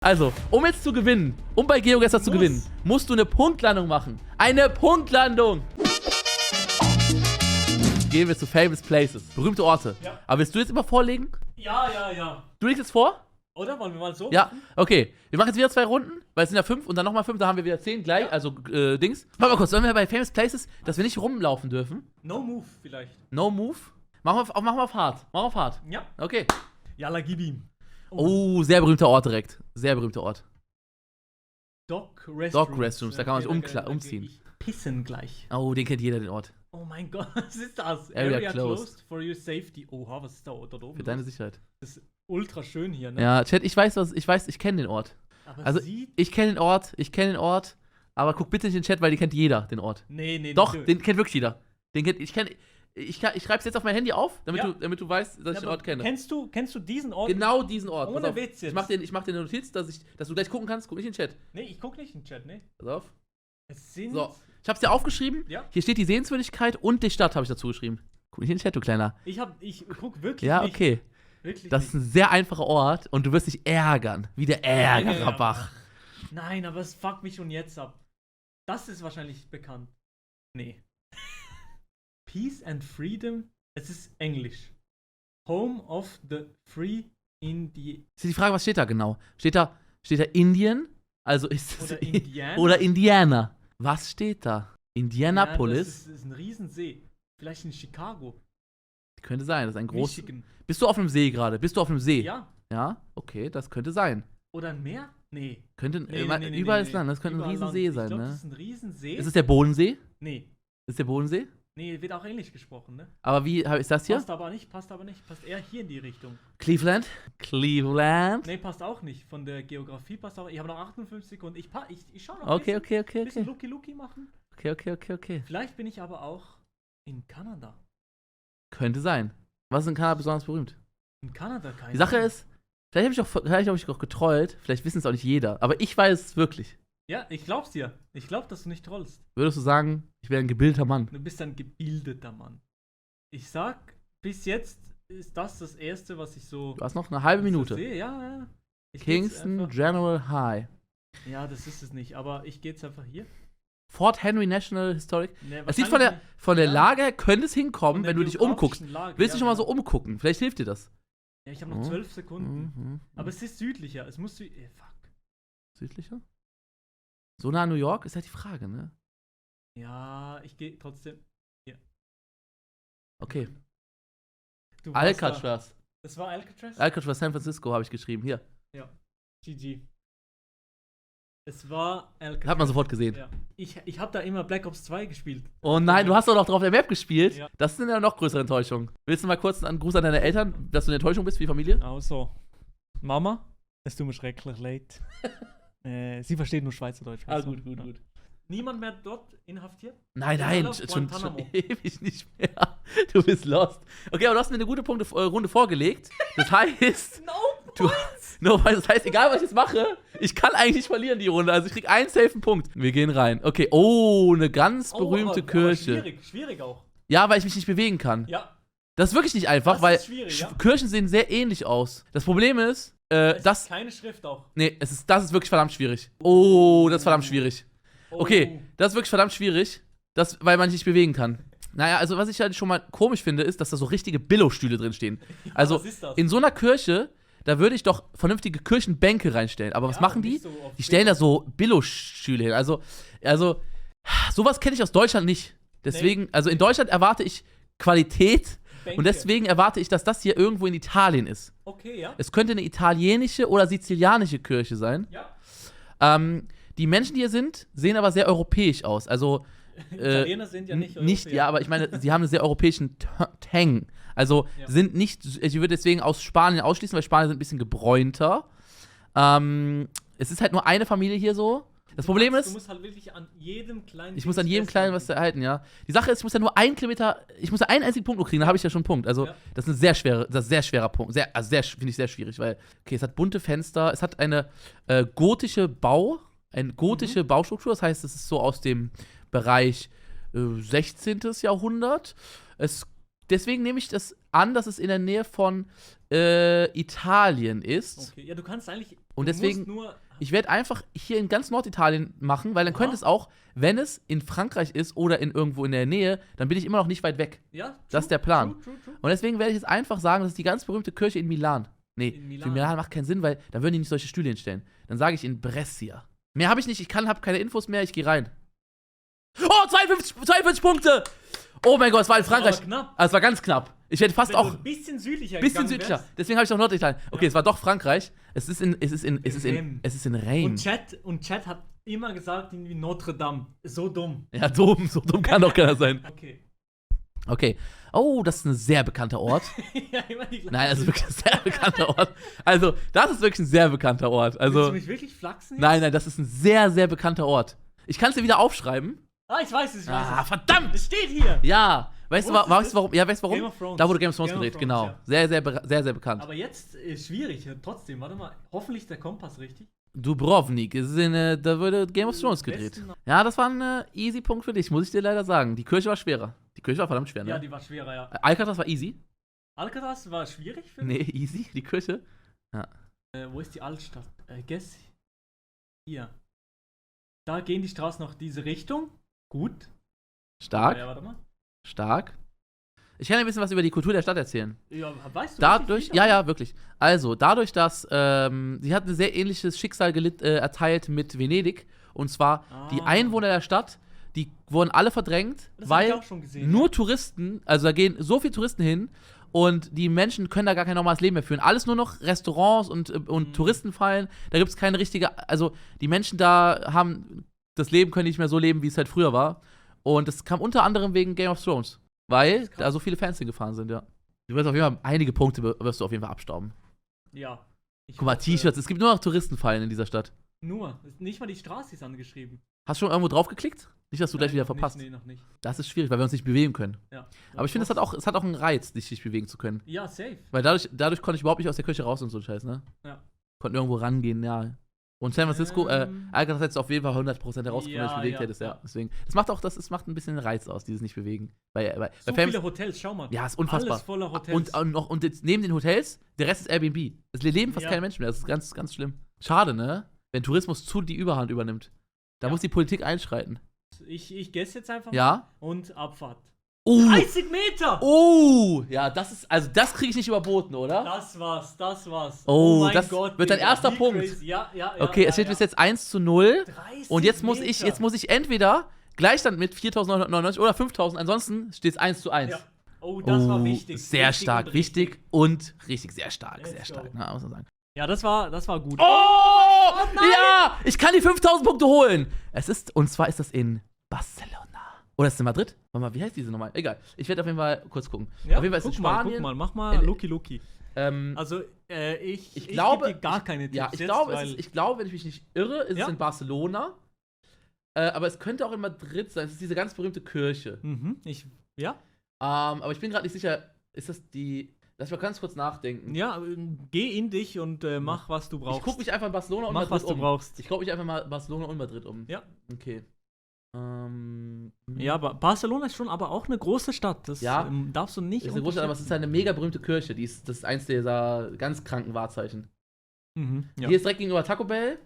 Also, um jetzt zu gewinnen, um bei GeoGuessr zu gewinnen, musst du eine Punktlandung machen. Eine Punktlandung! Gehen wir zu Famous Places. Berühmte Orte. Ja. Aber willst du jetzt immer vorlegen? Ja. Du legst jetzt vor? Oder? Wollen wir mal so? Ja, okay. Wir machen jetzt wieder 2 Runden, weil es sind ja 5 und dann nochmal 5, da haben wir wieder 10 gleich, ja. Also Dings. Warte mal kurz, sollen wir bei Famous Places, dass wir nicht rumlaufen dürfen? No Move vielleicht. No Move? Machen wir auf hart. Machen wir auf hart. Ja. Okay. Yalla, gib ihm. Oh, sehr berühmter Ort direkt. Sehr berühmter Ort. Dock Restrooms. Dock Restrooms, da kann man sich umziehen. Pissen gleich. Oh, den kennt jeder, den Ort. Oh mein Gott, was ist das? Area closed. For your safety. Oha, was ist da oben? Für deine Sicherheit. Das ist ultra schön hier, ne? Ja, Chat, ich kenne den Ort. Aber also, ich kenne den Ort, aber guck bitte nicht in den Chat, weil den kennt jeder, den Ort. Nee. Doch, den kennt wirklich jeder. Ich schreib's jetzt auf mein Handy auf, damit du weißt, dass ich den Ort kenne. Kennst du diesen Ort? Genau diesen Ort. Ohne Witz jetzt. Ich mach dir eine Notiz, dass du gleich gucken kannst. Guck nicht in den Chat. Nee, ich guck nicht in den Chat, ne? Pass auf. Es sind... So, ich hab's dir aufgeschrieben. Ja. Hier steht die Sehenswürdigkeit und die Stadt habe ich dazu geschrieben. Guck nicht in den Chat, du Kleiner. Ich guck wirklich ja, nicht. Okay. Wirklich das ist ein sehr einfacher Ort und du wirst dich ärgern. Wie der Ärgererbach. Nein, aber es fuckt mich schon jetzt ab. Das ist wahrscheinlich bekannt. Nee. Peace and Freedom. Es ist Englisch. Home of the Free Indie. Ist die Frage, was steht da genau? Steht da Indien? Also ist es oder Indiana? Oder Indiana. Was steht da? Indianapolis? Ja, das ist ein Riesensee. Vielleicht in Chicago. Könnte sein, das ist ein großes. Michigan. Bist du auf einem See gerade? Bist du auf einem See? Ja. Ja, okay, das könnte sein. Oder ein Meer? Nee. Überall ist Land, das könnte ein Riesensee sein, ich glaub, ne? Das ist ein Riesensee. Ist es der Bodensee? Nee. Ist der Bodensee? Nee, wird auch Englisch gesprochen, ne? Aber wie ist das hier? Passt aber nicht. Passt eher hier in die Richtung. Cleveland? Nee, passt auch nicht. Von der Geografie passt auch. Ich habe noch 58 Sekunden. Ich schau noch. Okay. Ein bisschen Lucky machen. Okay. Vielleicht bin ich aber auch in Kanada. Könnte sein. Was ist in Kanada besonders berühmt? In Kanada keine. Die Sache ist, vielleicht habe ich auch getrollt, vielleicht wissen es auch nicht jeder, aber ich weiß es wirklich. Ja, ich glaub's dir. Ich glaub, dass du nicht trollst. Würdest du sagen, ich wäre ein gebildeter Mann? Du bist ein gebildeter Mann. Ich sag, bis jetzt ist das Erste, was ich so... Du hast noch eine halbe Minute. Sehe. Ja. Kingston General High. Ja, das ist es nicht, aber ich gehe jetzt einfach hier. Fort Henry National Historic. Nee, es sieht von der Lage her, könnte es hinkommen, wenn du dich umguckst. Willst du schon mal so umgucken? Vielleicht hilft dir das. Ja, ich habe noch 12 Sekunden. Aber es ist südlicher. Es muss fuck. Südlicher? So nah an New York ist halt die Frage, ne? Ja, ich gehe trotzdem hier. Okay. Alcatraz. Das war Alcatraz? Alcatraz, San Francisco habe ich geschrieben. Hier. Ja. GG. Es war Alcatraz. Hat man sofort gesehen. Ja. Ich habe da immer Black Ops 2 gespielt. Oh nein, du hast doch noch drauf der Map gespielt. Ja. Das ist eine noch größere Enttäuschung. Willst du mal kurz einen Gruß an deine Eltern, dass du eine Enttäuschung bist für die Familie? Also, Mama, es tut mir schrecklich leid. Sie versteht nur Schweizerdeutsch. Gut. Niemand mehr dort inhaftiert? Nein, schon ewig nicht mehr. Du bist lost. Okay, aber du hast mir eine gute Runde vorgelegt. Das heißt... Das heißt, egal was ich jetzt mache, ich kann eigentlich nicht verlieren die Runde. Also ich krieg einen safen Punkt. Wir gehen rein. Okay, eine ganz berühmte Kirche. Schwierig auch. Ja, weil ich mich nicht bewegen kann. Ja. Das ist wirklich nicht einfach, weil Kirchen sehen sehr ähnlich aus. Das Problem ist, ist keine Schrift auch. Nee, das ist wirklich verdammt schwierig. Das ist verdammt schwierig. Okay, das ist wirklich verdammt schwierig, weil man sich nicht bewegen kann. Naja, also was ich halt schon mal komisch finde, ist, dass da so richtige Billo-Stühle drin stehen. Ja, also was ist das? In so einer Kirche, da würde ich doch vernünftige Kirchenbänke reinstellen. Aber was machen die? So die stellen da so Billo-Stühle hin. Also sowas kenne ich aus Deutschland nicht. Deswegen, also in Deutschland erwarte ich Qualität. Bänke. Und deswegen erwarte ich, dass das hier irgendwo in Italien ist. Okay, ja. Es könnte eine italienische oder sizilianische Kirche sein. Ja. Die Menschen, die hier sind, sehen aber sehr europäisch aus. Also Italiener sind ja nicht europäisch. Ja, aber ich meine, sie haben einen sehr europäischen Tang. Also sind nicht, ich würde deswegen aus Spanien ausschließen, weil Spanier sind ein bisschen gebräunter. Es ist halt nur eine Familie hier so. Das Problem ist, du musst halt wirklich an jedem kleinen... Ich muss an jedem kleinen was erhalten, ja. Die Sache ist, ich muss ja nur 1 Kilometer, ich muss ja einen einzigen Punkt nur kriegen, da habe ich ja schon einen Punkt. Also, das ist ein sehr schwerer Punkt. Finde ich sehr schwierig, weil, okay, es hat bunte Fenster, es hat eine gotische Baustruktur, das heißt, es ist so aus dem Bereich 16. Jahrhundert. Es deswegen nehme ich das an, dass es in der Nähe von Italien ist. Okay, ja, du kannst eigentlich. Und du deswegen, musst nur. ich werde einfach hier in ganz Norditalien machen, weil dann könnte es auch, wenn es in Frankreich ist oder irgendwo in der Nähe, dann bin ich immer noch nicht weit weg. Ja, Das ist der Plan. True. Und deswegen werde ich jetzt einfach sagen, das ist die ganz berühmte Kirche in Milan. Nee, In Milan. für Milan macht keinen Sinn, weil da würden die nicht solche Stühle hinstellen. Dann sage ich in Brescia. Mehr habe ich nicht, habe keine Infos mehr, ich gehe rein. Oh, 42 Punkte! Oh mein Gott, es war in Frankreich. Aber knapp. Also, es war ganz knapp. Ich hätte fast Wenn auch. du ein bisschen südlicher Bisschen gegangen südlicher. wärst. Deswegen habe ich auch Norditalien. Okay, es war doch Frankreich. Es ist in Und Reims. Chat hat immer gesagt, irgendwie Notre Dame. So dumm. Ja, so dumm kann doch keiner sein. Okay. Okay. Oh, das ist ein sehr bekannter Ort. Ja, immer die gleiche. Nein, das ist wirklich ein sehr bekannter Ort. Also, das ist wirklich ein sehr bekannter Ort. Willst Also, du mich wirklich flachsen jetzt? nein, das ist ein sehr, sehr bekannter Ort. Ich kann es dir wieder aufschreiben. Ah, ich weiß es, Verdammt! Es steht hier. Ja. Weißt du Wo ist warum? Ja, weißt du warum? Game of Thrones. Da wurde Game of Thrones Game of gedreht, Thrones, genau. ja. Sehr, sehr, sehr bekannt. Aber jetzt ist schwierig. Trotzdem, warte mal. Hoffentlich der Kompass richtig. Dubrovnik, da wurde Game of Thrones gedreht. Westen- Ja, das war ein easy Punkt für dich, muss ich dir leider sagen. Die Kirche war schwerer. Die Kirche war verdammt schwer, ne? Ja, die war schwerer, ja. Alcatraz war easy. Alcatraz war schwierig für Nee, easy, die Kirche. Wo ist die Altstadt? Guess. Hier. Da gehen die Straßen noch diese Richtung. Gut. Stark, Ja, warte mal. stark. Ich kann dir ein bisschen was über die Kultur der Stadt erzählen. Ja, weißt du Dadurch, richtig viel ja, wirklich. Also, dadurch, dass sie hat ein sehr ähnliches Schicksal erteilt mit Venedig. Und zwar, die Einwohner der Stadt, die wurden alle verdrängt, Das hab ich weil auch schon gesehen, nur Touristen, also da gehen so viele Touristen hin und die Menschen können da gar kein normales Leben mehr führen. Alles nur noch Restaurants und Touristenfallen. Da gibt es keine richtige, also die Menschen da haben das Leben, können nicht mehr so leben, wie es halt früher war. Und das kam unter anderem wegen Game of Thrones, weil da so viele Fans hingefahren sind, ja. Du wirst auf jeden Fall einige Punkte wirst du auf jeden Fall abstauben. Ja. Ich Guck mal, hoffe, T-Shirts, es gibt nur noch Touristenfallen in dieser Stadt. Nur. Nicht mal die Straße ist angeschrieben. Hast du schon irgendwo drauf geklickt? Nicht, dass du gleich Nein, wieder noch verpasst. Nicht, nee, noch nicht. Das ist schwierig, weil wir uns nicht bewegen können. Ja. Aber ich finde, es hat auch einen Reiz, sich bewegen zu können. Ja, safe. Weil dadurch konnte ich überhaupt nicht aus der Kirche raus und so Scheiß, ne? Ja. Konnten irgendwo rangehen, ja. Und San Francisco, Alcatraz hättest du auf jeden Fall 100% herausgefunden, wenn du dich bewegt hättest, ja. Deswegen, das macht ein bisschen Reiz aus, dieses Nicht-Bewegen. So viele Hotels, schau mal. Ja, ist unfassbar. Alles voller Hotels. Und jetzt neben den Hotels, der Rest ist Airbnb. Es leben fast keine Menschen mehr, das ist ganz, ganz schlimm. Schade, ne? Wenn Tourismus zu die Überhand übernimmt. Da muss die Politik einschreiten. Ich guess jetzt einfach Ja? mal. Und Abfahrt. Oh! 30 Meter! Oh! Ja, das kriege ich nicht überboten, oder? Das war's. Oh, mein das Gott, wird dein Digga, erster wie Punkt. crazy. Ja. Okay, es steht bis jetzt 1:0. 30 Und jetzt Meter. muss ich entweder Gleichstand mit 4.999 oder 5.000, ansonsten steht es 1:1. Ja. Oh, das war wichtig. Sehr Wichtig stark, und wichtig und richtig, sehr stark, Let's sehr go. stark, muss man sagen. Ja, das war gut. Oh! nein! Ja! Ich kann die 5.000 Punkte holen! Und zwar ist das in Barcelona. Oder ist es in Madrid? Warte mal, wie heißt diese nochmal? Egal. Ich werde auf jeden Fall kurz gucken. Ja, auf jeden Fall ist es in guck mal, Spanien. guck mal, mach mal Luki. Also, ich glaube, geb dir gar keine Tipps Ja, ich jetzt, glaube, weil ich glaube, wenn ich mich nicht irre, ist Ja? es in Barcelona. Aber es könnte auch in Madrid sein. Es ist diese ganz berühmte Kirche. Ja? Aber ich bin gerade nicht sicher, ist das die. Lass mich mal ganz kurz nachdenken. Ja, geh in dich und mach, was du brauchst. Ich gucke mich einfach in Barcelona und Mach, Madrid was du um. brauchst. Ich gucke mich einfach mal Barcelona und Madrid um. Ja. Okay. Ja, aber Barcelona ist schon aber auch eine große Stadt. Das Ja. Darfst du nicht Ist eine große Stadt, aber es ist halt eine mega berühmte Kirche. Das ist eins dieser ganz kranken Wahrzeichen. Ja. Hier ist direkt gegenüber Taco Bell.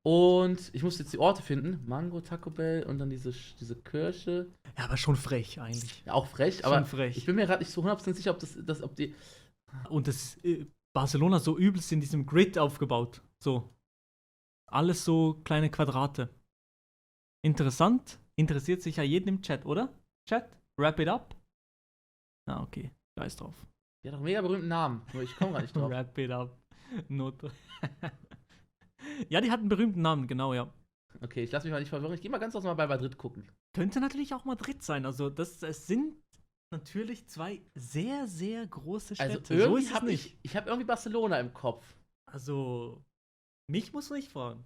Und ich muss jetzt die Orte finden. Mango, Taco Bell und dann diese Kirche. Ja, aber schon frech eigentlich. Ja, auch frech, Schon aber frech. ich bin mir gerade nicht so 100% sicher, ob die. Und das Barcelona so übelst in diesem Grid aufgebaut. So. Alles so kleine Quadrate. Interessant. Interessiert sich ja jeden im Chat, oder? Chat? Wrap it up? Ah, okay. Scheiß drauf. Die hat doch einen mega berühmten Namen. Nur ich komme gar nicht drauf. Wrap it up. Note. Ja, die hat einen berühmten Namen, genau, ja. Okay, ich lasse mich mal nicht verwirren. Ich gehe mal ganz kurz mal bei Madrid gucken. Könnte natürlich auch Madrid sein. Also, es sind natürlich zwei sehr, sehr große Städte. Also irgendwie es habe ich habe irgendwie Barcelona im Kopf. Also, mich musst du nicht fragen.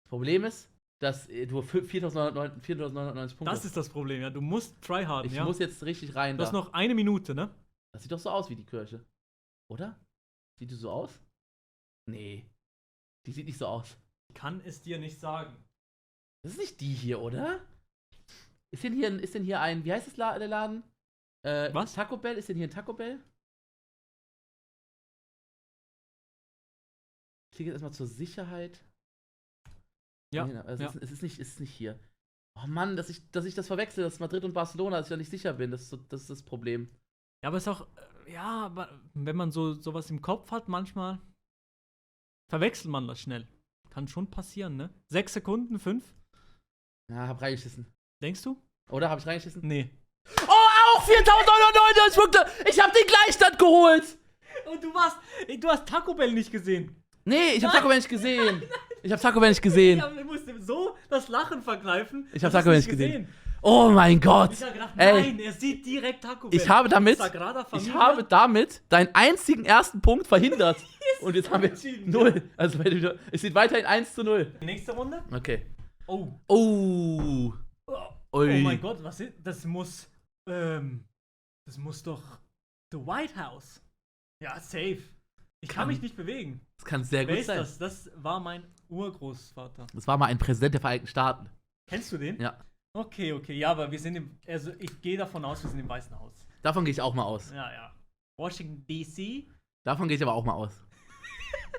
Das Problem ist, dass du 4.990 Punkte Das ist das Problem, ja. Du musst tryharden, Ich ja. muss jetzt richtig rein Du hast da. noch eine Minute, ne? Das sieht doch so aus wie die Kirche. Oder? Sieht die so aus? Nee. Die sieht nicht so aus. Ich kann es dir nicht sagen. Das ist nicht die hier, oder? Ist denn hier ein, wie heißt das der Laden? Was? Taco Bell? Ist denn hier ein Taco Bell? Ich klicke jetzt erstmal zur Sicherheit. Ja. Nee, also ja. es ist nicht hier. Oh Mann, dass ich das verwechsel, dass Madrid und Barcelona, dass ich da nicht sicher bin. Das ist das Problem. Ja, aber ist auch, ja, aber wenn man sowas im Kopf hat, manchmal verwechselt man das schnell. Kann schon passieren, ne? 6 Sekunden, 5. Ja, hab reingeschissen. Denkst du? Oder? Hab ich reingeschissen? Nee. Oh, auch 4.999 Punkte! Ich hab den Gleichstand geholt! Und du hast Taco Bell nicht gesehen. Nee, ich hab Taco Bell nicht gesehen. Ich hab Taco Bell nicht gesehen. Ich musste so das Lachen verkneifen. Ich hab Taco Bell nicht gesehen. Oh mein Gott. Ich hab gedacht, Ey. nein, er sieht direkt Taco Bell. Ich habe damit deinen einzigen ersten Punkt verhindert. Und jetzt haben wir unentschieden. 0. Also es steht weiterhin 1:0. Nächste Runde? Okay. Oh. Oh. Oh Ui. mein Gott, was ist das? Muss doch The White House. Ja, safe. Ich kann mich nicht bewegen. Das kann sehr Wer gut ist sein. das? Das war mein Urgroßvater. Das war mal ein Präsident der Vereinigten Staaten. Kennst du den? Ja. Okay, ja, aber also ich gehe davon aus, wir sind im Weißen Haus. Davon gehe ich auch mal aus. Ja. Washington DC. Davon gehe ich aber auch mal aus.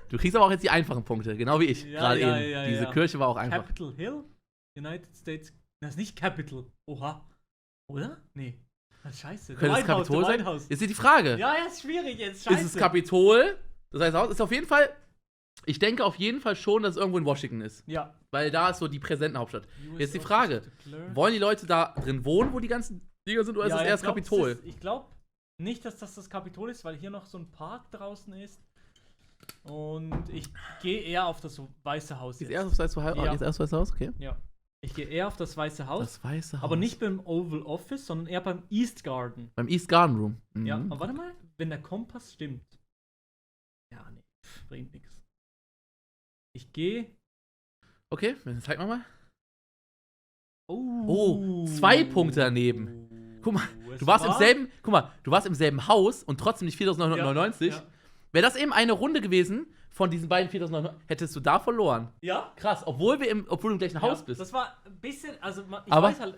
Du kriegst aber auch jetzt die einfachen Punkte, genau wie ich. Ja, Gerade ja, eben. ja, Diese ja. Kirche war auch einfach. Capitol Hill, United States. Das ist nicht Capitol. Oha. Oder? Nee. Das ist scheiße. Könnte es Kapitol sein? House. Jetzt ist die Frage. Ja, ist schwierig jetzt. Scheiße. Ist es Kapitol? Das heißt, ist auf jeden Fall. Ich denke auf jeden Fall schon, dass es irgendwo in Washington ist. Ja. Weil da ist so die Präsidentenhauptstadt. US Jetzt die Frage: Office Declare. Wollen die Leute da drin wohnen, wo die ganzen Dinger sind, oder ist es erst Kapitol? Ich glaube nicht, dass das Kapitol ist, weil hier noch so ein Park draußen ist. Und ich gehe eher auf das Weiße Haus. Ist Jetzt. erst das Weiße Haus? Okay. Ja. Ich gehe eher auf das Weiße Haus. Das Weiße Haus. Aber nicht beim Oval Office, sondern eher beim East Garden. Beim East Garden Room. Mhm. Ja, aber warte mal, wenn der Kompass stimmt. Ja, nee, bringt nichts. Ich gehe. Okay, zeig mal. Oh, Oh, 2 Punkte daneben. Guck mal, du warst im selben Haus und trotzdem nicht 4.999. Ja. Wäre das eben eine Runde gewesen von diesen beiden 4.999, hättest du da verloren. Ja. Krass, obwohl du im gleichen Haus bist. Das war ein bisschen, also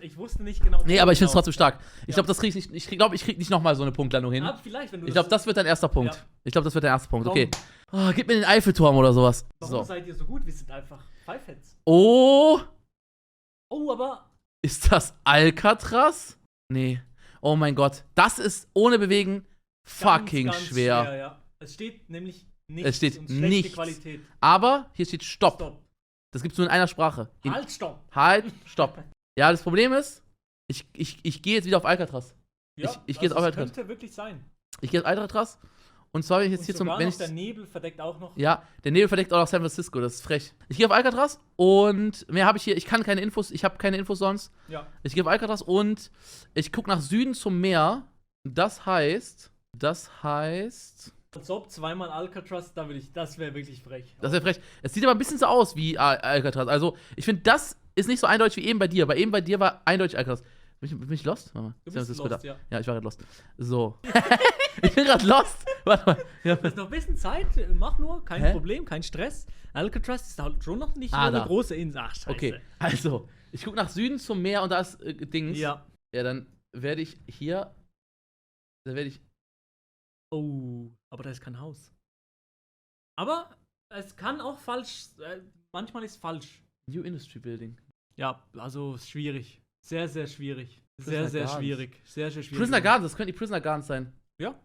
ich wusste nicht genau. Nee, aber ich finde es trotzdem stark. Ich Ja. glaube, das krieg ich nicht. Ich glaube, ich krieg nicht nochmal so eine Punktlandung hin. Aber vielleicht, wenn du Ich glaube, das wird dein erster Punkt. Ja. Ich glaube, das wird dein erster Punkt. Komm. Okay. Oh, gib mir den Eiffelturm oder sowas. Warum So. seid ihr so gut? Wir sind einfach Pfeifheads. Oh, Oh, aber ist das Alcatraz? Nee. Oh mein Gott. Das ist ohne Bewegen fucking ganz schwer. ja. Es steht nämlich nichts. Es steht und schlechte nichts. Qualität. Aber hier steht Stopp. Stopp. Das gibt's nur in einer Sprache. Halt, stopp. Halt, Stopp. Ja, das Problem ist, ich gehe jetzt wieder auf Alcatraz. Ja, ich gehe jetzt auf das Alcatraz. könnte wirklich sein. Ich gehe auf Alcatraz. Und zwar, wenn ich jetzt Und hier zum. sogar Wenn noch ich, der Nebel verdeckt auch noch. ja, der Nebel verdeckt auch noch San Francisco. Das ist frech. Ich gehe auf Alcatraz und mehr habe ich hier. Ich kann keine Infos. Ich habe keine Infos sonst. Ja. Ich gehe auf Alcatraz und ich gucke nach Süden zum Meer. Das heißt. Als ob zweimal Alcatraz, das wäre wirklich frech. Das wäre frech. Es sieht aber ein bisschen so aus wie Alcatraz. Also, ich finde, das ist nicht so eindeutig wie eben bei dir. Bei eben bei dir war eindeutig Alcatraz. Bin ich lost? Warte mal. Du San bist Francisco lost, da. ja. Ja, ich war gerade lost. So. Ich bin gerade lost. Warte mal. Ja. Du hast noch ein bisschen Zeit, mach nur, kein Hä? Problem, kein Stress. Alcatraz ist halt schon noch nicht Ah, so eine da. große Insel. Ach, scheiße. Okay, also, ich gucke nach Süden zum Meer und da ist Dings. Ja. Ja, dann werde ich hier. Dann werde ich. Oh, aber da ist kein Haus. Aber es kann auch falsch, manchmal ist falsch. New Industry Building. Ja, also schwierig. Sehr, sehr schwierig. Prisoner Sehr, sehr Gardens. schwierig. Sehr, sehr schwierig. Prisoner Gardens, das könnten die Prisoner Gardens sein. Ja.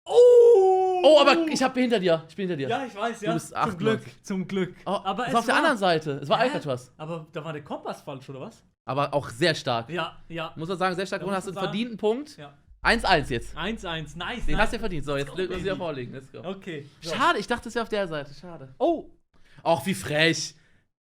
Oh, aber ich bin hinter dir. Ich bin hinter dir. Ja, ich weiß, ja. Du bist zum 98. Glück, zum Glück. Oh, aber es war auf der anderen Seite. Es war Hä? Alcatraz. Aber da war der Kompass falsch, oder was? Aber auch sehr stark. Ja, ja. Muss man sagen, sehr stark. Da Und muss hast du einen man sagen, verdienten Punkt. Ja. 1-1 jetzt. 1-1, nice. Den nice. hast du ja verdient. So, jetzt go, müssen wir baby. vorlegen. Let's go. Okay. So. Schade, ich dachte, es wäre auf der Seite. Schade. Oh. Ach, wie frech.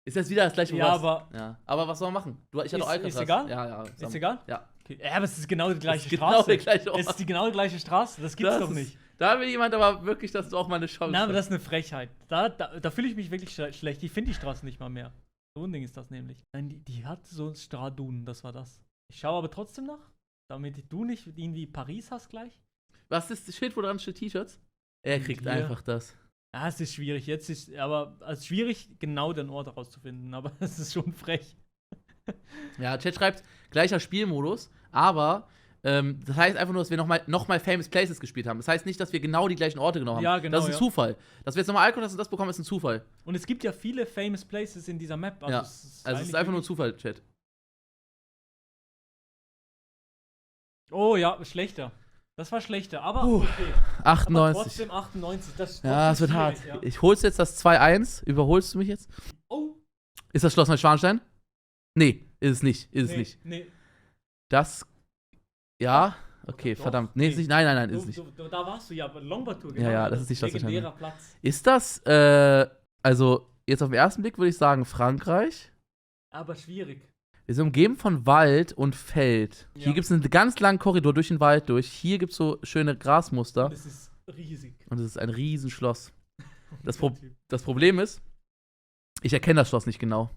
Ist jetzt wieder das gleiche, wo Ja, was. aber- Ja, aber was soll man machen? Ich hatte Ist- auch Alcatraz. ist egal? Ja. Ist egal? Ja. Okay. Ja, aber es ist genau die gleiche ist genau Straße. der gleiche Ort. Es ist die genau die gleiche Straße. Das gibt's doch nicht. Da will jemand aber wirklich, dass du auch mal eine Chance Nein, aber hast. das ist eine Frechheit. Da fühle ich mich wirklich schlecht. Ich finde die Straße nicht mal mehr. So ein Ding ist das nämlich. Nein, die hat so ein Stradun, das war das. Ich schaue aber trotzdem nach, damit du nicht irgendwie Paris hast gleich. Was ist das Schild, wo dran steht T-Shirts? Er kriegt Hier. einfach das. Ja, es ist schwierig. Jetzt ist aber es ist schwierig, genau den Ort herauszufinden. Aber es ist schon frech. Ja, Chat schreibt, gleicher Spielmodus, aber Das heißt einfach nur, dass wir noch mal Famous Places gespielt haben. Das heißt nicht, dass wir genau die gleichen Orte genommen haben. Ja, genau, das ist ein Zufall. Dass wir jetzt nochmal Alcatraz und das bekommen, ist ein Zufall. Und es gibt ja viele Famous Places in dieser Map. Ja, es ist einfach nur ein Zufall, Chat. Oh ja, schlechter. Das war schlechter, aber okay. 98. Aber trotzdem 98. Ja, es wird hart. Ja. Ich hol's jetzt das 2-1. Überholst du mich jetzt? Oh. Ist das Schloss Neuschwanstein? Nee, ist es nicht. Ist es nicht. Nee. Das. Ja, okay, Doch, verdammt. Nee, ist nicht. Nein, ist es nicht. Da warst du ja, Longboard-Tour. Ja, das ist die Schloss legendärer Neuschwanstein. Platz. Ist das, also, jetzt auf den ersten Blick würde ich sagen Frankreich. Aber schwierig. Wir sind umgeben von Wald und Feld. Ja. Hier gibt es einen ganz langen Korridor durch den Wald durch. Hier gibt es so schöne Grasmuster. Und es ist riesig. Und es ist ein Riesenschloss. Das Problem ist, ich erkenne das Schloss nicht genau.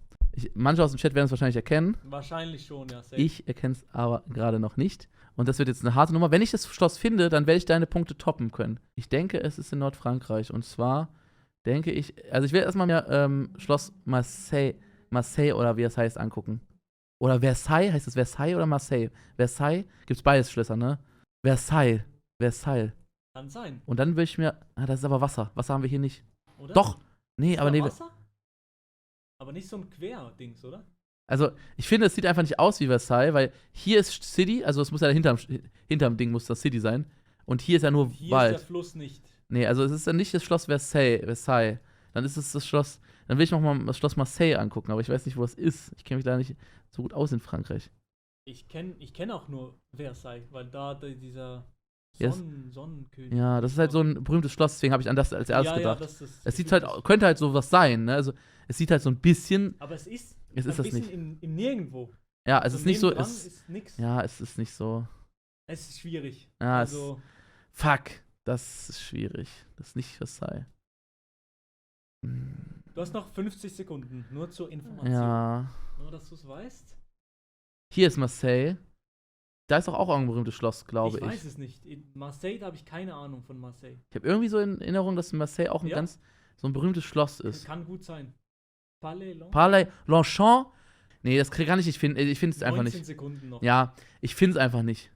Manche aus dem Chat werden es wahrscheinlich erkennen. Wahrscheinlich schon, ja. Safe. Ich erkenne es aber gerade noch nicht. Und das wird jetzt eine harte Nummer. Wenn ich das Schloss finde, dann werde ich deine Punkte toppen können. Ich denke, es ist in Nordfrankreich. Und zwar denke ich, also ich werde erstmal mir Schloss Marseille oder wie es heißt angucken. Oder Versailles, heißt es Versailles oder Marseille? Versailles, gibt's beides Schlösser, ne? Versailles. Kann sein. Und dann will ich mir, das ist aber Wasser. Wasser haben wir hier nicht. Oder? Doch. Nee, Ist aber da nee. Wasser? Aber nicht so ein Quer-Dings, oder? Also, ich finde, es sieht einfach nicht aus wie Versailles, weil hier ist City, also es muss ja hinterm Ding muss das City sein. Und hier ist ja nur Hier Wald. ist der Fluss nicht. Nee, also es ist dann nicht das Schloss Versailles. Dann ist es das Schloss, dann will ich noch mal das Schloss Marseille angucken, aber ich weiß nicht, wo das ist. Ich kenne mich leider nicht so gut aus in Frankreich. Ich kenn auch nur Versailles, weil da dieser Yes. Sonnenkönig. Ja, das ist halt so ein berühmtes Schloss, deswegen habe ich an das als erstes gedacht. das ist Es sieht halt, könnte halt sowas sein, ne? Also, es sieht halt so ein bisschen. Aber es ist Es ist ein das bisschen nicht. im Nirgendwo. Ja, es ist nicht so. nebendran ist nix. Ja, es ist nicht so. Es ist schwierig. Ja, also, Fuck, das ist schwierig. Das ist nicht Versailles. du hast noch 50 Sekunden, nur zur Information. Ja. Nur, dass du es weißt. Hier ist Marseille. Da ist doch auch ein berühmtes Schloss, glaube ich. Ich weiß es nicht. In Marseille, da habe ich keine Ahnung von Marseille. Ich habe irgendwie so in Erinnerung, dass in Marseille auch Ja. so ein berühmtes Schloss ist. Kann gut sein. Palais Longchamp? Nee, das kann ich nicht finden. Ich finde es einfach 19 nicht. Sekunden noch. Ja, ich finde es einfach nicht.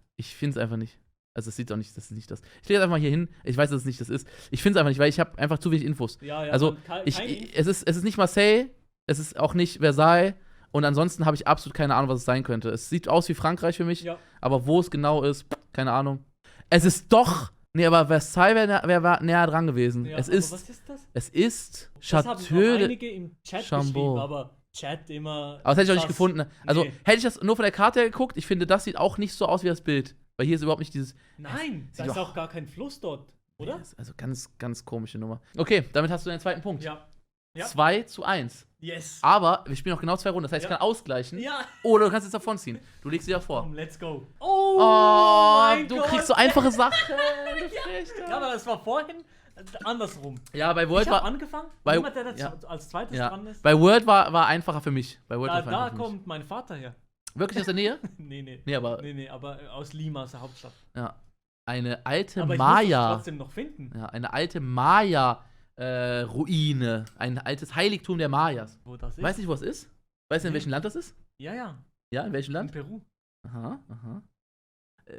Also es sieht auch nicht, das ist nicht das. Ich lege jetzt einfach mal hier hin. Ich weiß, dass es nicht das ist. Ich finde es einfach nicht, weil ich habe einfach zu wenig Infos. Ja, Also, es ist nicht Marseille, es ist auch nicht Versailles und ansonsten habe ich absolut keine Ahnung, was es sein könnte. Es sieht aus wie Frankreich für mich, Ja. aber wo es genau ist, keine Ahnung. Es ist doch. Nee, aber Versailles wäre näher dran gewesen. Ja, Es aber ist. was ist das? Es ist Das haben Chateau auch de. einige im Chat Chambord. geschrieben, aber Chat immer. Aber das hätte ich auch nicht krass. gefunden. Also, Nee. hätte ich das nur von der Karte her geguckt, ich finde, das sieht auch nicht so aus wie das Bild. Weil hier ist überhaupt nicht dieses. Nein, da Sieht ist doch- auch gar kein Fluss dort, oder? Das ist also ganz, ganz komische Nummer. Okay, damit hast du deinen zweiten Punkt. Ja. Ja. 2-1. Yes. Aber wir spielen noch genau 2 Runden. Das heißt, ich Ja. kann ausgleichen. Ja. Oder du kannst jetzt davonziehen. Du legst sie ja vor. Komm, let's go. Oh, mein du Gott. kriegst so einfache Sachen. Ja, aber das war vorhin andersrum. Ja, bei World Ich habe war. angefangen. bei- Jemand, der ja. als zweites Ja. dran ist. Bei World war einfacher für mich. Bei World Da, war einfach da für mich. kommt mein Vater her. Wirklich aus der Nähe? Nee, Nee, aber. Nee, aber aus Lima, aus der Hauptstadt. Ja. Eine alte Aber ich muss es Maya. trotzdem noch finden. Ja, eine alte Maya-Ruine. Ein altes Heiligtum der Mayas. Wo das ist? Weißt du nicht, wo es ist? Weißt du, in Nee. welchem Land das ist? Ja, ja. Ja, in welchem In Land? Peru. Aha.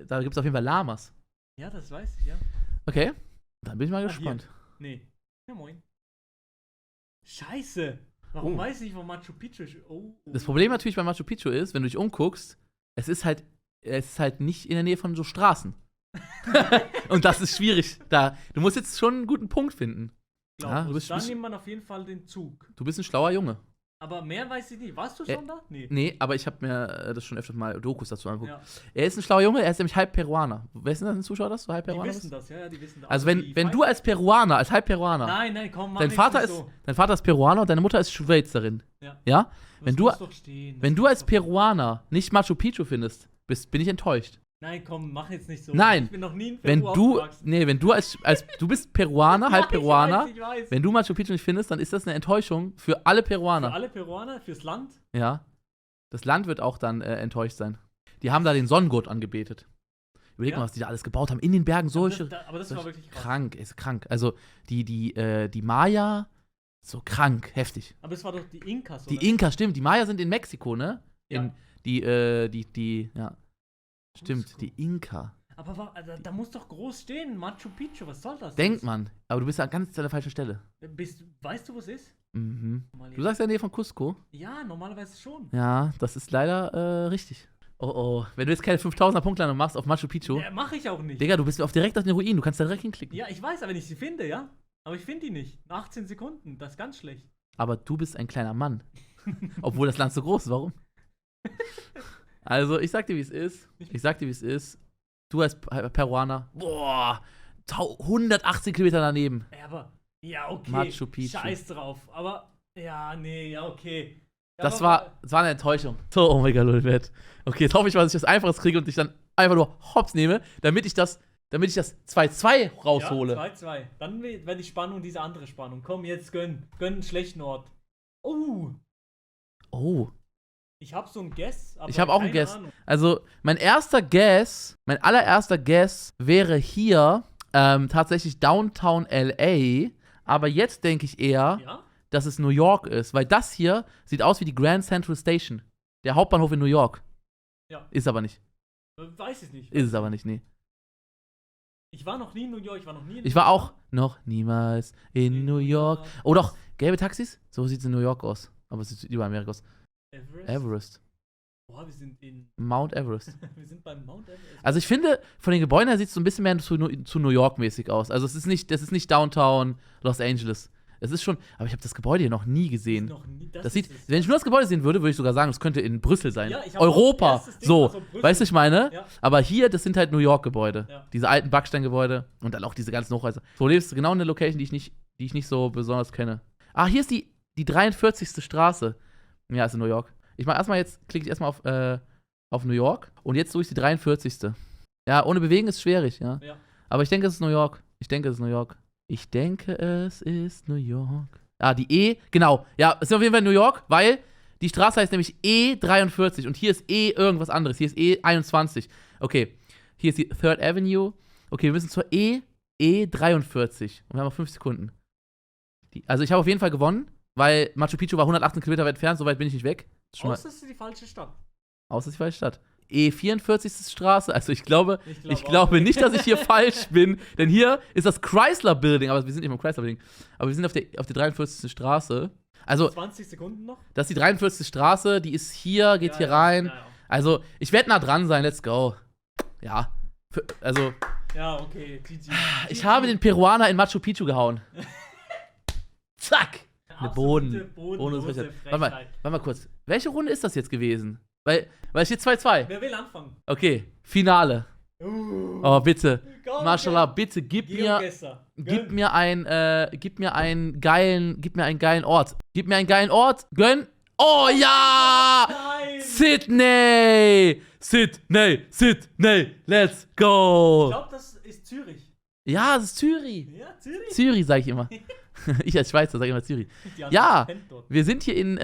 Da gibt es auf jeden Fall Lamas. Ja, das weiß ich, ja. Okay, dann bin ich mal Ah, gespannt. Nee. Ja, moin. Scheiße. Warum Oh. weiß ich, wo Machu Picchu ist? Oh. Das Problem natürlich bei Machu Picchu ist, wenn du dich umguckst, es ist halt nicht in der Nähe von so Straßen. Und das ist schwierig. Du musst jetzt schon einen guten Punkt finden. Ja, du bist- Dann nimmt man auf jeden Fall den Zug. Du bist ein schlauer Junge. Aber mehr weiß ich nicht. Warst du schon da? Nee. Nee, aber ich habe mir das schon öfter mal Dokus dazu angeguckt. Ja. Er ist ein schlauer Junge, er ist nämlich halb Peruaner. Wessen das ein Zuschauer, dass du halb Die Peruaner wissen bist? das, ja, die wissen das. Also die wenn du Feind- als Peruaner, als halb Peruaner, Nein, komm, mach dein nicht Vater nicht ist so. Peruaner und deine Mutter ist Schweizerin. Ja. Ja? Das Wenn du- muss doch stehen. Das Wenn du muss als doch- Peruaner nicht Machu Picchu findest, bin ich enttäuscht. Nein, komm, mach jetzt nicht so. Nein. Ich bin noch nie in Peru Wenn du, aufgewachsen. nee, wenn du du bist Peruaner, halb Ja, Peruaner, Ich weiß. wenn du Machu Picchu nicht findest, dann ist das eine Enttäuschung für alle Für Peruaner. alle Peruaner, fürs Land. Ja. Das Land wird auch dann enttäuscht sein. Die haben da den Sonnengott angebetet. Überleg Ja? mal, was die da alles gebaut haben. In den Bergen solche. Aber das war wirklich krass. Krank, ist krank. Also die Maya, so krank, heftig. Aber es war doch die Inkas, Die oder? Inka, stimmt, die Maya sind in Mexiko, ne? Ja. Ja. Stimmt, Cusco. die Inka. Aber da muss doch groß stehen, Machu Picchu, was soll das? Denkt man. Aber du bist ja ganz an der falschen Stelle. Weißt du, wo es ist? Mhm. Mal Du jetzt. sagst ja Nähe von Cusco. Ja, normalerweise schon. Ja, das ist leider richtig. Oh. Wenn du jetzt keine 5000er Punktlandung machst auf Machu Picchu. Ja, mach ich auch nicht. Digga, du bist direkt auf den Ruinen. Du kannst da direkt hinklicken. Ja, ich weiß, aber wenn ich sie finde, ja. Aber ich finde die nicht. Nach 18 Sekunden, das ist ganz schlecht. Aber du bist ein kleiner Mann. Obwohl das Land so groß ist. Warum? Also, ich sag dir, wie es ist. Du als Peruaner. Boah. 118 Kilometer daneben. Ja, aber, ja, okay. Machu Picchu. Scheiß drauf. Aber, ja, nee, ja, okay. Ja, Das war eine Enttäuschung. So, oh mein Gott, Lulbett. Okay, jetzt hoffe ich mal, dass ich das Einfaches kriege und ich dann einfach nur hops nehme, damit ich das 2-2 raushole. Ja, 2-2. Dann wäre die Spannung diese andere Spannung. Komm, jetzt gönn. Gönn einen schlechten Ort. Oh. Ich habe so ein Guess, aber Ich habe auch ein keine Guess. Ahnung. Also, mein allererster Guess wäre hier tatsächlich Downtown LA. Aber jetzt denke ich eher, Ja? dass es New York ist. Weil das hier sieht aus wie die Grand Central Station. Der Hauptbahnhof in New York. Ja. Ist aber nicht. Weiß ich nicht. Ist es aber nicht, nee. Ich war noch nie in New York, ich war noch nie in Ich war auch noch niemals in New York. Oh doch, gelbe Taxis? So sieht es in New York aus. Aber es sieht überall Amerika aus. Everest. Boah, wir sind in. Mount Everest. Wir sind beim Mount Everest. Also ich finde, von den Gebäuden her sieht es so ein bisschen mehr zu New York-mäßig aus. Also das ist nicht Downtown Los Angeles. Es ist schon, aber ich habe das Gebäude hier noch nie gesehen. Noch nie, Das sieht, wenn ich nur das Gebäude sehen würde, würde ich sogar sagen, es könnte in Brüssel sein. Ja, ich hab Europa. auch erstes Ding, So, also Brüssel. weißt du, ich meine? Ja. Aber hier, das sind halt New York-Gebäude. Ja. Diese alten Backsteingebäude und dann auch diese ganzen Hochhäuser. So, lebst du genau in der Location, die ich nicht so besonders kenne. Ah, hier ist die 43. Straße. Ja, ist in New York. Ich mach erstmal jetzt, klicke ich erstmal auf New York und jetzt suche ich die 43. Ja, ohne Bewegen ist schwierig, ja. Ja. Aber ich denke, es ist New York. Ich denke, es ist New York. Ah, die E, genau. Ja, es ist auf jeden Fall New York, weil die Straße heißt nämlich E43 und hier ist E irgendwas anderes. Hier ist E21. Okay, hier ist die Third Avenue. Okay, wir müssen zur E43 und wir haben noch 5 Sekunden. Also ich habe auf jeden Fall gewonnen, weil Machu Picchu war 118 Kilometer weit entfernt, so weit bin ich nicht weg. Außer es ist die falsche Stadt. Außer die falsche Stadt. E44. Straße. Also ich glaube auch. nicht, dass ich hier falsch bin. Denn hier ist das Chrysler Building. Aber wir sind nicht im Chrysler Building. Aber wir sind auf der 43. Straße. Also, 20 Sekunden noch? das ist die 43. Straße. Die ist hier, geht hier rein. Ja. Also, ich werde nah dran sein. Let's go. Ja. Also, Ja, okay. GG. ich habe den Peruaner in Machu Picchu gehauen. Zack. Eine Absolute bodenlose Frechheit. Warte mal kurz. Welche Runde ist das jetzt gewesen? Weil es steht 2-2. Wer will anfangen? Okay, Finale. Oh, bitte. Komm, Mashallah, bitte gib mir einen geilen Ort. Gib mir einen geilen Ort. Gönn. Oh ja! Nein! Sydney! Let's go! Ich glaube, das ist Zürich. Ja, das ist Zürich. Ja, Zürich? Zürich, sag ich immer. Ich als Schweizer sag immer Zürich. Die andere Ja, pennt dort. wir sind hier in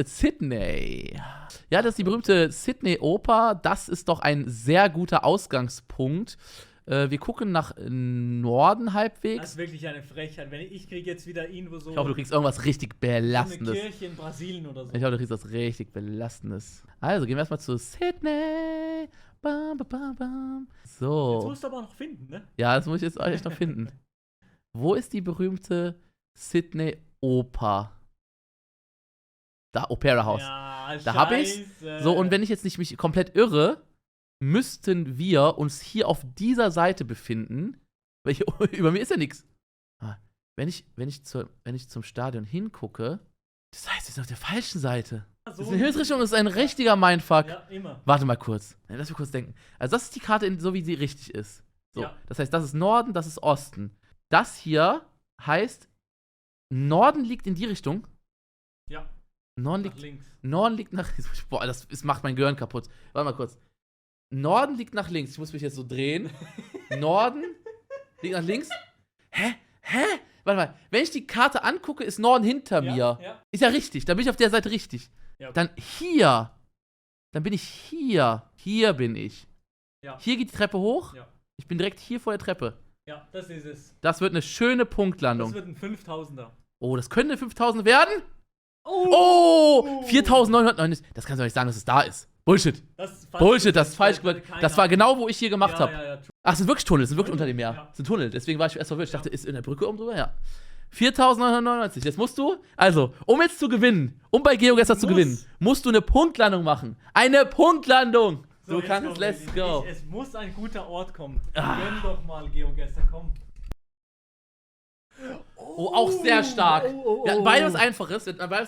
Sydney. Ja, das ist die berühmte Sydney Oper. Das ist doch ein sehr guter Ausgangspunkt. Wir gucken nach Norden Das halbwegs. ist wirklich eine Frechheit. Ich kriege jetzt wieder irgendwo so Ich hoffe, du kriegst irgendwas richtig so eine Belastendes. Kirche in Brasilien oder so. Ich hoffe, du kriegst was richtig Belastendes. Also, gehen wir erstmal zu Sydney. Bam, bam, bam, bam. Jetzt So. musst du aber noch finden, ne? Ja, das muss ich jetzt echt noch finden. Wo ist die berühmte Sydney Oper? Da, Opera House. Ja, Da hab ich's. Scheiße. So, und wenn ich jetzt nicht mich komplett irre, müssten wir uns hier auf dieser Seite befinden. Weil hier, über mir ist ja nichts. Wenn ich zum Stadion hingucke, das heißt, wir sind auf der falschen Seite. So Das ist eine Himmelsrichtung, das ist ein richtiger Mindfuck. Ja, immer. Warte mal kurz. Lass mich kurz denken. Also, das ist die Karte, so wie sie richtig ist. So, Ja. das heißt, das ist Norden, das ist Osten. Das hier heißt, Norden liegt in die Richtung. Ja, Norden nach liegt links. Norden liegt nach. Boah, das macht mein Gehirn kaputt. Warte mal kurz. Norden liegt nach links. Ich muss mich jetzt so drehen. Norden liegt nach links. Hä? Warte mal. Wenn ich die Karte angucke, ist Norden hinter mir. Ja. Ist ja richtig. Dann bin ich auf der Seite richtig. Ja, okay. Dann hier. Dann bin ich hier. Hier bin ich. Ja. Hier geht die Treppe hoch. Ja. Ich bin direkt hier vor der Treppe. Ja, das ist es. Das wird eine schöne Das Punktlandung. wird ein 5000er. Oh, das könnte eine 5000 werden? Oh! 4.999. Das kannst du doch nicht sagen, dass es da ist. Bullshit. Das ist falsch. Das war genau, wo ich hier gemacht habe. Ja, Ach, es sind wirklich Tunnel, es sind wirklich unter dem Meer. Ja. Es sind Tunnel, deswegen war ich erst verwirrt. Ich dachte, ist in der Brücke oben drüber? Ja. 4.999. Jetzt musst du, also, um jetzt zu gewinnen, um bei GeoGuessr zu gewinnen, musst du eine Punktlandung machen. Eine Punktlandung! So, Du kannst, let's go. Es muss ein guter Ort kommen. Gönn doch mal, GeoGuessr, komm. Oh, auch sehr stark. Wir hatten beides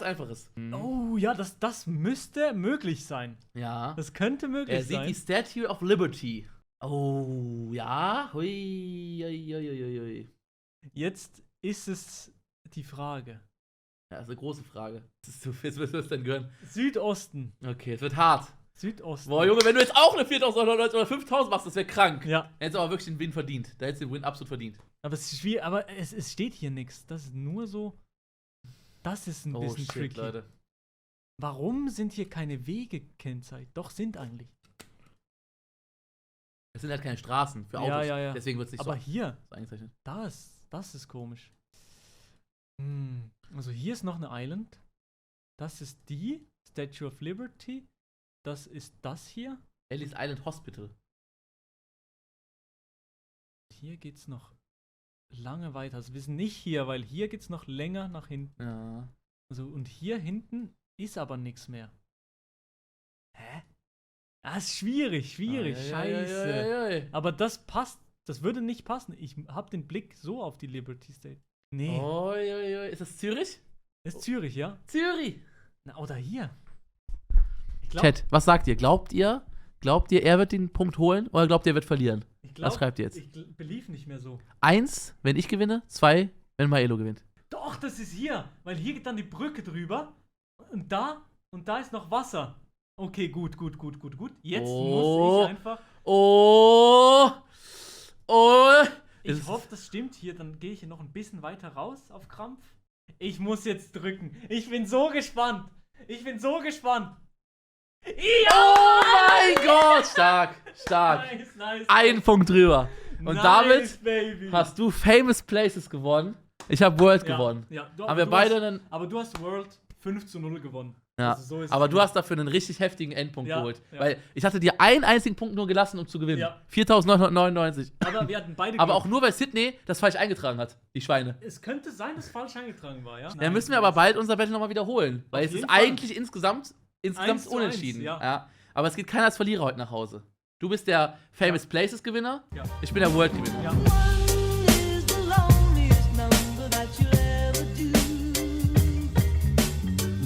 Einfaches. Oh, ja, das müsste möglich sein. Ja. Das könnte möglich sein. Er sieht die Statue of Liberty. Oh, ja. Hui. Jetzt ist es die Frage. Ja, das ist eine große Frage. Jetzt müssen wir es denn gönnen. Südosten. Okay, es wird hart. Südosten. Boah, Junge, wenn du jetzt auch eine 4.999 oder 5.000 machst, das wäre krank. Ja. Da hättest du aber wirklich den Win verdient. Da hättest du den Win absolut verdient. Aber es ist schwierig, aber es steht hier nichts. Das ist nur so. Das ist ein bisschen tricky. Leute. Warum sind hier keine Wege gekennzeichnet? Doch, sind eigentlich. Es sind halt keine Straßen für Autos. Ja. Deswegen wird es nicht aber hier, so eingezeichnet. das ist komisch. Also hier ist noch eine Island. Das ist die Statue of Liberty. Das ist das hier. Ellis Island Hospital. Hier geht's noch lange weiter. Also wir sind nicht hier, weil hier geht's noch länger nach hinten. Ja. Also und hier hinten ist aber nichts mehr. Hä? Das ist schwierig. Scheiße. Aber das passt. Das würde nicht passen. Ich habe den Blick so auf die Liberty State. Nee. Ist das Zürich? Ist Zürich, ja? Zürich. Na, oder hier. Chat, was sagt ihr? Glaubt ihr, er wird den Punkt holen oder glaubt ihr, er wird verlieren? Was schreibt ihr jetzt? Ich believe nicht mehr so. 1, wenn ich gewinne. 2, wenn Maelo gewinnt. Doch, das ist hier. Weil hier geht dann die Brücke drüber. Und da ist noch Wasser. Okay, gut. Jetzt muss ich einfach. Ich hoffe, das stimmt hier. Dann gehe ich hier noch ein bisschen weiter raus auf Krampf. Ich muss jetzt drücken. Ich bin so gespannt. Ja! Oh mein Gott! Stark. Nice. Ein Punkt drüber. Und damit baby. hast du Famous Places gewonnen. Ich habe World gewonnen. Ja, Haben wir beide einen. Aber du hast World 5:0 gewonnen. Ja, also so aber du hast dafür einen richtig heftigen Endpunkt geholt. Ja. Weil ich hatte dir einen einzigen Punkt nur gelassen, um zu gewinnen. Ja. 4.999. Aber wir hatten beide aber auch nur, weil Sydney das falsch eingetragen hat, die Schweine. Es könnte sein, dass es falsch eingetragen war, ja? Dann müssen wir aber bald unser Battle nochmal wiederholen. Weil es ist eigentlich insgesamt unentschieden. 1:1, ja. Ja. Aber es geht keiner als Verlierer heute nach Hause. Du bist der Famous Places Gewinner. Ja. Ich bin der World Gewinner. Ja.